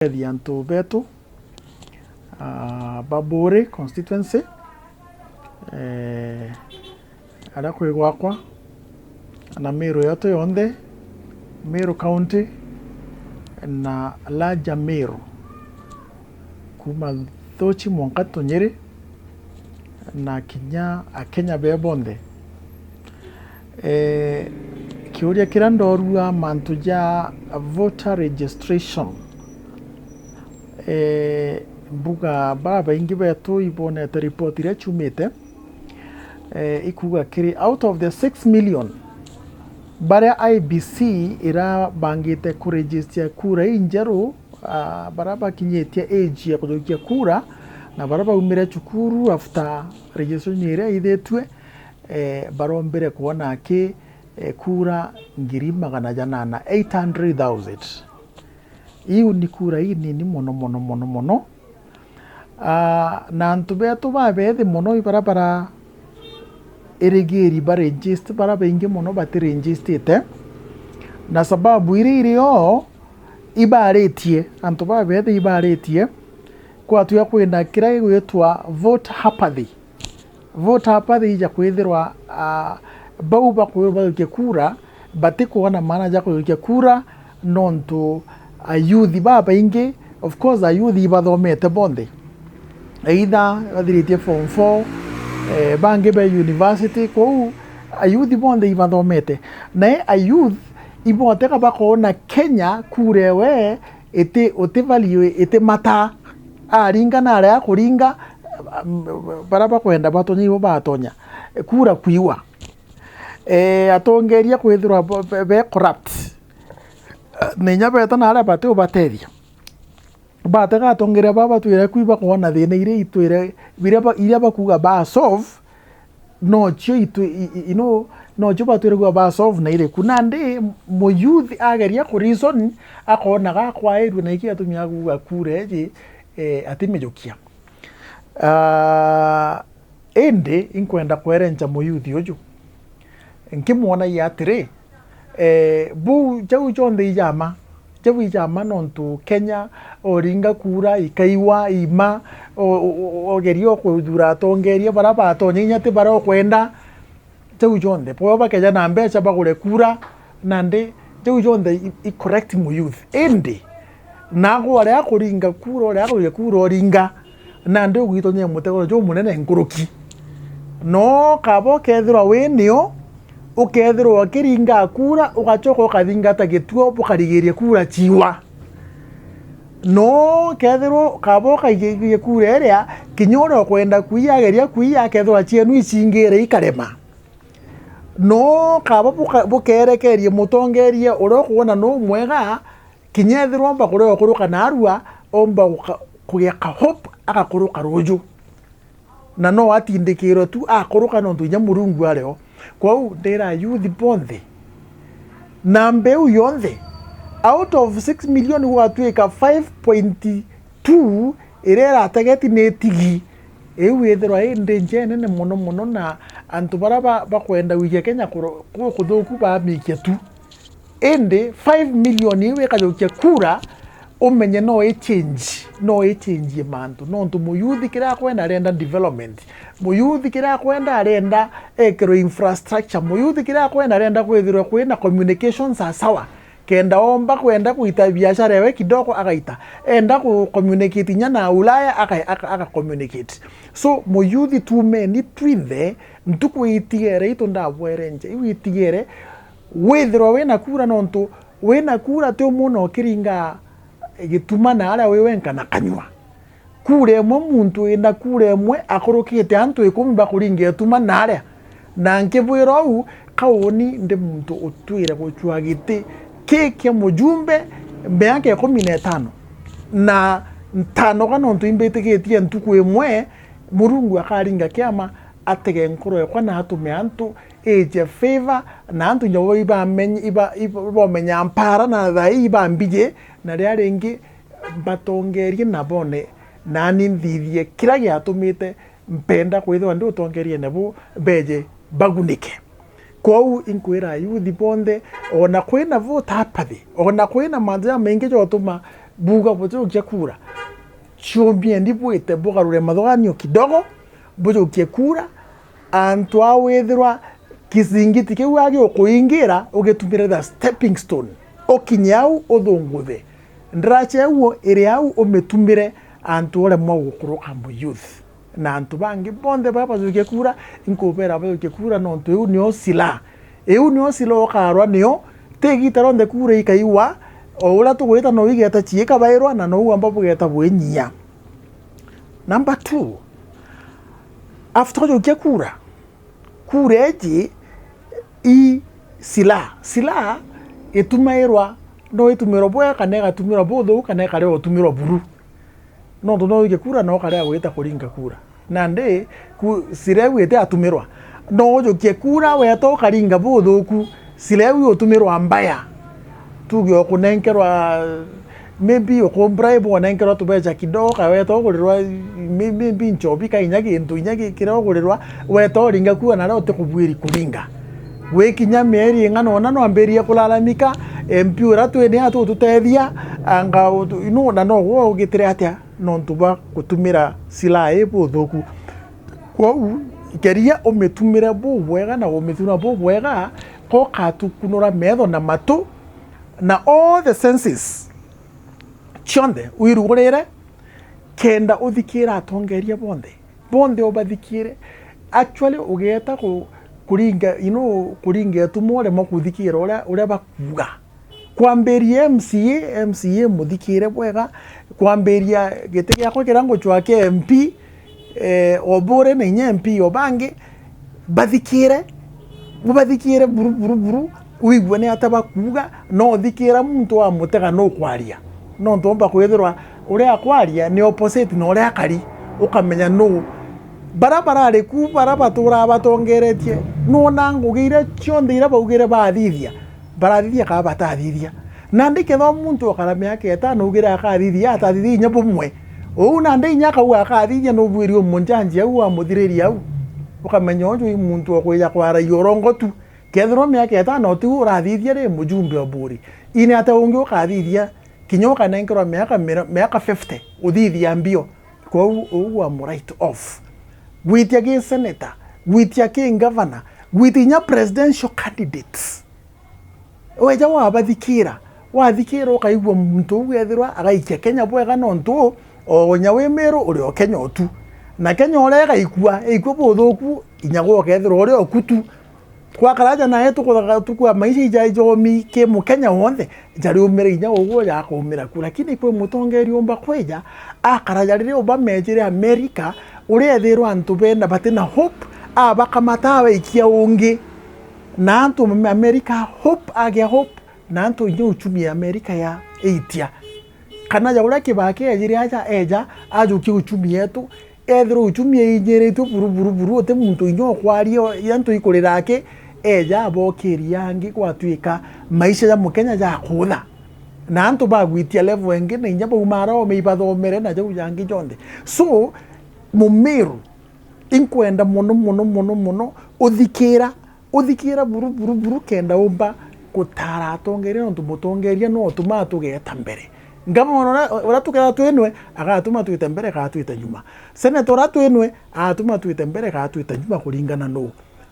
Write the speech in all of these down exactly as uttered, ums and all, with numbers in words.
Kethia antu betu, ah, ba Buuri constituency, eh, aria kwi gwakwa, na Meru yetu yonthe, Meru County, na larger Meru, kuma Thuchi mwanka Tunyiri, na kinya Akenya be bonthe. Eh, kiuria kiria ndorua mantu ja voter registration, eh, mbuga babaingi betu ibonete report iria ciumite, eh, ikuuga kiri out of the six million baria I E B C irabangite kuregister kura injeru, ah, baria bakinyitie age ya kujukia kura, na baria baumire cukuru after registration iria ithitue, eh, barombire kwona aki, eh, kura ngiri magana janana, eight hundred thousand. Iu ni kura inini mono, mono, mono, mono. Ah, na antu betu babethi mono ibaria bara irigiri ba register, baria baingi mono batirigistite, na sababu iria irio ibaritie, antu babethi ibaritie, kwatuika kwina kiria gigwitwa vote apathy. Vote apathy ija kwithirwa, ah, bau bakwirwa bajukie kura, batikwona maana ja kujukia kura, nontu ayuthi babaingi, of course, ayuthi ibathomete bonthe, either bathiritie form four, eh, bangi be university, kwou ayuthi bonthe ibathomete. Nae ayuth iboteka bakoona Kenya kura ewe iti, uti value, iti matter. Aringa na aria akuringa, baria bakwenda batonya ibo batonya. Kura kwiwa. Eh, atongeria kwithirwa be, be corrupt. Eh, na inya beta na aria bati ubatethia. Batega atongeria baba batwire kwi bakwona thina iria itwire, iria ba, iria bakuga ba solve, nocio itu, i, i, you know, nocio batwire kuga ba solve na iriku. Nandi muyuthi ageria ku reason, akonaga akwairue na iki atumia kuga kura eji, eh, atimijukia. Ah, indi inkwenda kwerenca muyuthi uju, nkimwonagia atiri, eh, buu jau jonthe ijama, jau ijama nontu Kenya oringa kura, ikaiwa, ima, o, o, o, ogeria okuthura atongeria baria batonya inya ti baria okwenda. Jau jonthe, bo bakeja na mbeca bagure kura, nandi jau jonthe i, i correct muyuth. Indi, naagwe uria akuringa kura, uria akuringa kura oringa, nandi ugwitonyia mutegone jumunene nkuruki. No kaba ukethirwa wi nio, ukethirwa ukiringa kura, ugacoka ukathingata gituo bukarigiria kura ciwa. No kethirwa kaba ukaigiria kura iria, kinya uria ukwenda kuia ageria kuia, akethirwa cienu icingire ikarema. No kaba buka-, bukerekerie mutongeria uria ukwona nu mwega, kinya ethirwa omba kuria ukuruka narua, omba guka-, kugia ka hope agakuruka ruju. Na no atindikirwe tu akuruka nontu inya Murungu ari o. Kwou ndira youth bonthe, namba iu yonthe, out of six million gwatuika five point two iria irategeti ni itigi. Iu ithirwa i danger nene mono mono, na antu baria ba-, bakwenda gwikia Kenya kuro-, ku-, kuthuku bamikia tu. Indi five million iu ikajukia kura, umenye no i change, no i change mantu. Nontu muyuthi kiria akwenda arenda development. Muyuthi kiria akwenda arenda ekirwe infrastructure. Muyuthi kiria akwenda arenda kwithirwa kwina communication sawasawa. Kenda omba kwenda kuita biashara ewe kidogo agaita. Enda ku communicate inya na Ulaya aka, aka, aka communicate. So, muyuthi tumeni twinthe, ntuku itigere itu ndabwerenje, iu itigere, withirwa wina kura nontu wina kura ti umwe na ukiringa gituma na aria wi wenka na kanyua. Kura imwe, muntu wina kura imwe akurukite antu ikumi bakuringa ituma na aria. Na nkibwira uu, kauni ndi muntu utwire gucua giti ki kia mujumbe miaka ikumi na itano. Na ntanoga nontu imbitikitie ntuku imwe Murungu akaringa kiama, atege nkoro yakwa na atume antu ije favor, na antu nyobo ibamenye, iba-, iba-, ibomenya mpara na thai ibambiji, na ria ringi mbatongerie na bone, nani nthithie kiria giatumite mpenda kwithirwa ndi utongeriene bu, beje bagunike. Kwou inkwira youth bonthe, ona kwina vote apathy, ona kwina mantu jamaingi jotuma buuga bujukia kura. Ciumiendi bwite bugarure mathuganio kidogo, bujukie kura, antu a withirwa kizingiti kiu agiukuingira, ugitumire the stepping stone. Ukinye au, uthunguthe. Ndaraca iu iri au, umitumire antu uremwa gukuruka mu youth. Na antu bangi bonthe baria bajukie kura, inkubera bajukie kura, nontu iu nio silaha. Iu nio silaha ukarwa nio, ti igita rionthe kura ikaiwa, o uria tugwita no igeta ciikabairwa, na nou amba bugeta bwinyia. Number two, after ujukia kura, kura iji i silaha. Silaha itumairwa, no itumirwa bwega, kana igatumirwa buthuku, kana ikarega gutumirwa buru. Nontu no ujukie kura, no ukarega gwita kuringa kura. Nandi, ku-, silaha iu itiatumirwa. No ujukie kura, weta ukaringa buthuku, silaha iu igutumirwa mbaya. Tuge ukunenkerwa, maybe ukumbribe, unenkerwa tubeca kidogo, ka weta ugurirwa, may-, maybe nchobi, ka inya gintu, inya gi-, kiria ugurirwa, weta uringa kura, naria utikubuiri kuringa. Gwikinya mieri ing'ana una, nwambirie kulalamika, M P uria twina atu ututethia, anga utu-, inu, na no gwe ugitire atia? Nontu bwa gutumira silaha ii buthuku. Kwou, geria umitumire bubwega na umitumira bubwega, ko ukatukunura metho na matu, na all the senses cionthe uirugurire, kenda uthikire atongeria bonthe. Bonthe ubathikire. Actually, ugeeta ku-, kuringa, you know, kuringa ituma uremwa kuthikira uria, uria bakuuga. Kwambiria M C A, M C A muthikire bwega. Kwambiria giti giakwa kiria ngucwaa kia M P, eh, Obure na inya M P o bangi, bathikire, bubathikire buru, buru, buru, wigue ni atia bakuuga, no uthikira muntu wamutega nukwaria. Nontu omba kwithirwa uria akwaria ni opposite na uria akari, ukamenya nuu. Baria barari ku, baria baturaa batongeretie, nwona ngugi iria cionthe iria baugire bathithia, barathithia kana batathithia. Nandi kethira muntu okara miaka itano augire akathithia, atathithia inya bumwe. Uu nandi inya akauga akathithia, nubuiri umunjanji au amuthiriria au. Ukamenya uju i muntu okwija kwaragia urongo tu. Kethirwa miaka itano tigu urathithia ri, mujumbe o Buri. Ine atia ungi ukathithia, kinya ukanenkerwa miaka mira-, miaka fifty, uthithia mbio. Kwou uu wa mu write off. Gwitia ki senator, gwitia ki governor, gwitia inya presidential candidates. Weja wabathikira, wathikira ukaigua muntu uu ethirwa agaikia Kenya bwega, nontu o inya wi Miru uri o Kenya utu. Na Kenya uria igaikua, ikua buthuku, inya gwe ukethirwa uri o kutu. Twakara aja nae tukuthaga tukua maisha ija ijomi ki Mukenya wonthe, jariumire inya uguo jakuumira ku. Lakini kwi mutongeria umba kwija, akara ja riria ubamejire America, uria ethirwa antu bena batina hope, abakamata abaikia ungi. Na antu ma America hope, agia hope, na antu inya uchumi ya America ya itia. Kana ja uria Kibaki ejire aja, eja, ajukia uchumi yetu, ethirwa uchumi iinyiritue buru, buru, buru, uti muntu inya ukwaria, antu ikurira aki, eja abokiria angi gwatuika maisha ja Mukenya jakuutha. Na antu bagwitia level ingi, na inya bauma arome ibathomere na jau jangi jonthe. So, Mumiru, inkwenda mono, mono, mono, mono, uthikira, uthikira buru, buru, buru, kenda umba gutara atongeria, nontu mutongeria no utumaa tugeta mbere. Ngavana uria, uria tukethirwa twinwe, agatuma twite mbere, kana twite nyuma. Senator uria twinwe, agatuma twite mbere, kana twite nyuma, kuringana nuu.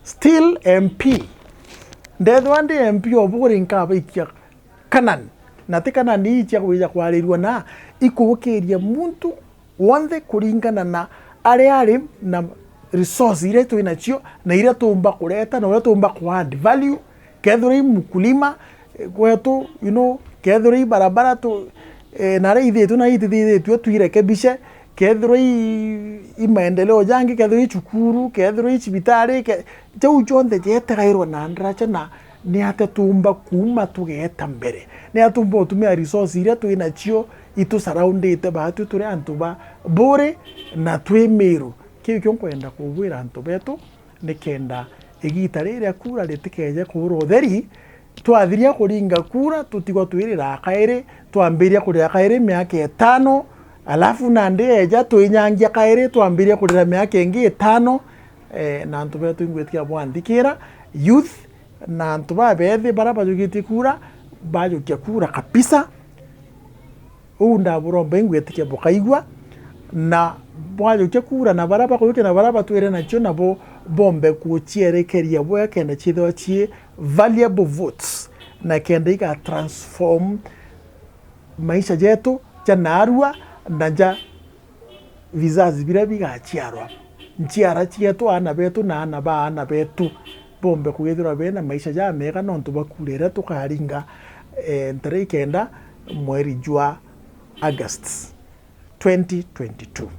Still M P. Ndethirwa ndi M P o Buri nkabaikia Canaan. Na ti Canaan ii cia kwija kwarirua na, ikuukiria muntu wonthe kuringana na aria ari na resource iria twi nacio na iria tuumba kureta na uria tuumba ku add value. Kethirwa i mkulima, eh, gwetu, you know, kethirwa i barabara tu, eh, na aria ithitwe na itithithitue tuirekebishe, kethirwa i, i maendeleo jangi, kethirwa i cukuru, kethirwa i cibitari, ke-, jau jonthe jetegairwa na ndaraca na ni atia tuumba kuuma tugeeta mbere? Ni atia tuumba gutumira resource iria twi nacio itusurroundite baatwi turi antu ba Buri na twi Miru? Kiu kio nkwenda kubwira antu betu, nikenda igiita riri ria kuura ritikeeje kuura utheri. Twathiria kuringa kuura, tutigwa twirira kairi, twambiria kurira kairi miaka itano, alafu nandi eja twinyangia kairi, twambiria kurira miaka ingi itano. Eh, na antu betu ingwitikia bwanthikira, youth, na antu babethi baria bajukitie kuura, bajukia kuura kabisa. Uu ndaburomba ingwitikia bukaigua, na bwajukia kuura na baria bakwikia na baria batwire nacio nabo bombe kucierekeria bwega kenda ciithirwa cii valuable votes, na kenda iga transform maisha jetu ja naarua na ja vizazi biria bigaciarwa, nchiara cietu, aana betu na aana ba aana betu, bombe kwithirwa bena maisha jamega nontu bwa kuura iria tukaringa, eh, ntere ikenda mweri jwa August twenty twenty-two.